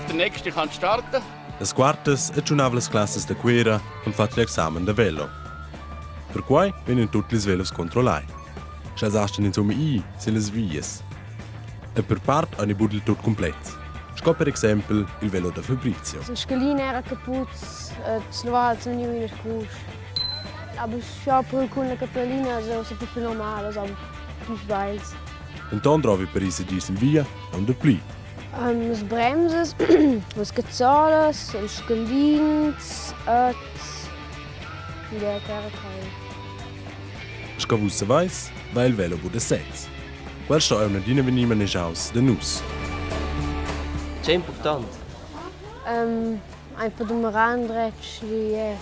Der nächste kann starten. Las quartas e tschunavlas classas da Cuera han fatg l'examen da velo. Perquai vegnan tut ils velos controllai. Sch'els astgan insumma ir sin las vias. E per part han i buc del tut cumplet. Sco per exempel il velo da Fabrizio. La scalina era caput, Slovals vegniu in crusch. Aber schon per cun la capellina so se più normal, also più sbagls. Denton drovi per ir segir sin via aunc dapli. Las bremsas, las cazzolas, ils scalins et ja, era quei. Sco vus saveis, va il velo buca sez. Quel sto aunc adina vegnir manegiaus da nus. Tgei impurtant? Um, einfach dumarar endretg, yeah.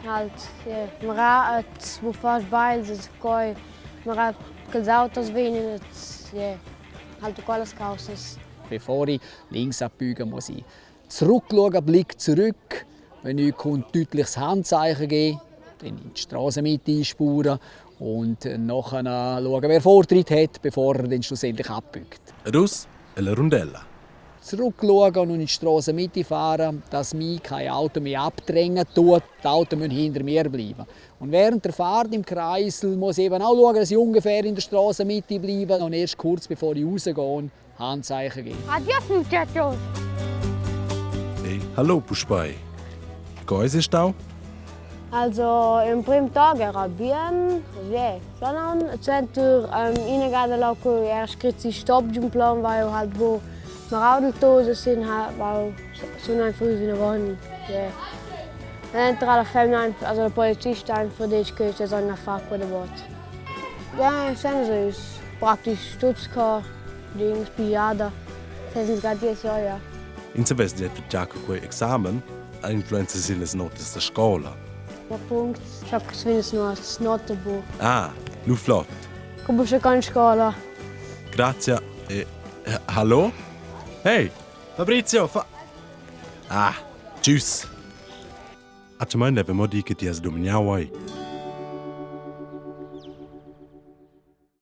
Halt, yeah. Mirar et wo far sbagls et quei, mirar ch'ils auters vegnan et yeah. Halt quellas caussas. Bevor ich links abbiege, muss ich zurückschauen, Blick zurück. Wenn ich kommt, deutliches Handzeichen geben, dann in die Straßenmitte einspuren und nachher schauen, wer Vortritt hat, bevor er dann schlussendlich abbiegt. Ed uss la rundella. Zurückschauen und in die Strassenmitte fahren, dass mich kein Auto mehr abdrängen tut. Die Autos müssen hinter mir bleiben. Und während der Fahrt im Kreisel muss ich eben auch schauen, dass ich ungefähr in der Strassenmitte bleibe und erst kurz bevor ich rausgehe, Handzeichen geben. Adios, muchachos! Hey, hallo puspei. Co eis stau? Also im prim Tag era bien, yeah, schon suenter ina gada là che era scrit si stop giun plan vai halt bo marau del sin ha va sun einfach vinavon yeah. Dann entra la femna also la polizista einfach detg che se sollen far quella bot. Ja, sen ist praktisch tuts ca dings pigliada. Senza sgadir ja ja. In savess dir già che quei examen ha influenza sillas notas da scola. Ma punct, ich hab gesehen, nur als Notenbuch. Ah, lu flott. Komm schon ganz scola. Grazie e eh, hallo? Hey, Fabrizio, fa Ah, tschüss. Atgemain leva mo dir che ti has domignau ei.